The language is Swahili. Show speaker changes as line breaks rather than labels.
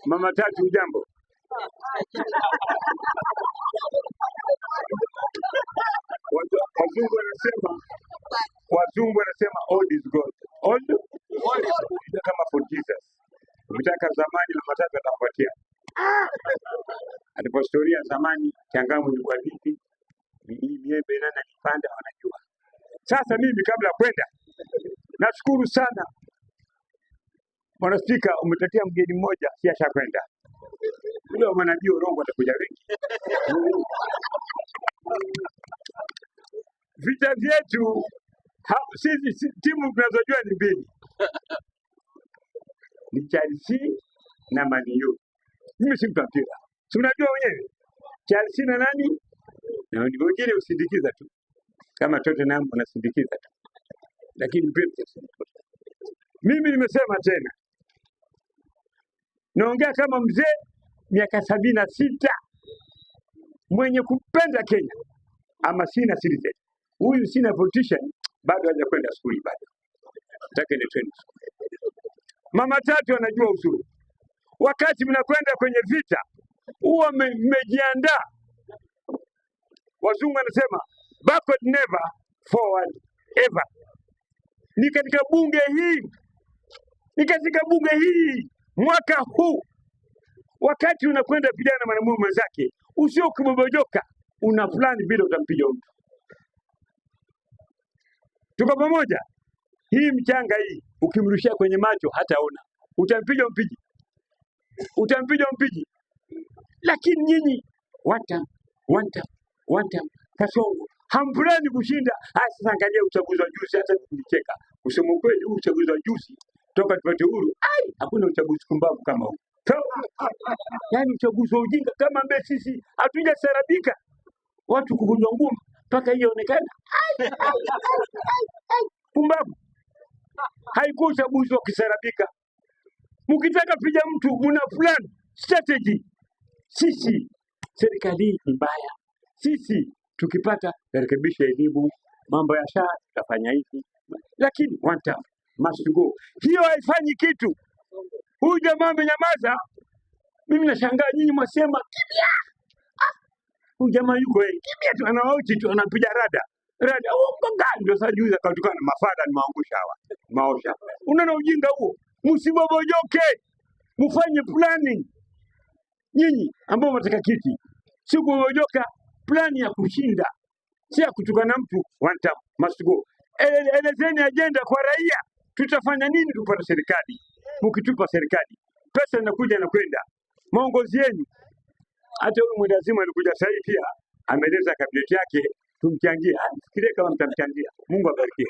Mama Tatu, hujambo? Wazungu wanasema, wazungu wanasema old is gold. Old is kama for Jesus. Ukitaka zamani, Mama Tatu atakupatia. Alipo historia zamani, Changamwe ilikuwa vipi, hii miembe nani alipanda, wanajua. Sasa mimi kabla ya kwenda, nashukuru sana Bwana Spika, umetetea mgeni mmoja, si ashakwenda yule wa manabii Orongo, atakuja wengi. Vita vyetu sisi timu tunazojua ni mbili, ni Chelsea na Man U. Mimi si mtu wa mpira, si unajua wenyewe Chelsea na nani na wengine usindikiza tu, kama Tottenham wanasindikiza tu, lakini mpira mimi nimesema tena, naongea kama mzee miaka 76 mwenye kupenda Kenya, ama sina citizen. Huyu sina politician, bado hajakwenda skuli bado, nataka ni. Mama Tatu anajua uzuri. Wakati mnakwenda kwenye vita huwa mmejiandaa. Wazungu wanasema backward never, forward ever. Ni katika bunge hii, ni katika bunge hii mwaka huu, wakati unakwenda pigana na mwanamume mwenzake, usio kubobojoka, una fulani vile utampiga mtu. Tuko pamoja? Hii mchanga hii ukimrushia kwenye macho hataona, utampiga mpigi, utampiga mpigi. Lakini nyinyi one time, one time, one time, Kasongo hamplani kushinda. Haya, sasa angalia uchaguzi wa juzi, hata nilicheka kusema ukweli, huu uchaguzi wa juzi toka tupate uhuru, ai, hakuna uchaguzi kumbavu kama huu. Yaani uchaguzi wa ujinga kama ambaye sisi hatujasarabika, watu kuvunjwa ngumi mpaka hiyo onekana pumbavu. Haikuwa uchaguzi wa kisarabika. Mkitaka piga mtu mna plan strategy. Sisi serikali hii ni mbaya, sisi tukipata tarekebisha elimu, mambo ya SHA tutafanya hivi, lakini one term must go. Hiyo haifanyi kitu. Huyu jamaa amenyamaza, mimi nashangaa nyinyi mwasema kimya. Huyu jamaa yuko yeye kimya tu, anawauchi tu, anapiga rada rada. Oh, gani ndio sasa juzi akatukana mafada, nimewaangusha hawa maosha. Unaona ujinga huo? Msibobojoke, mfanye planning nyinyi ambao mnataka kiti, si kubobojoka, plani ya kushinda, si ya kutukana mtu. One term must go. Elezeni ajenda kwa raia, tutafanya nini tupate serikali? Mkitupa serikali, pesa inakuja na kwenda. Maongozi yenu, hata huyu mwendazimu alikuja sasa hivi pia ameeleza kabineti yake, tumchangie. Fikirie kama mtamchangia. Mungu abarikie.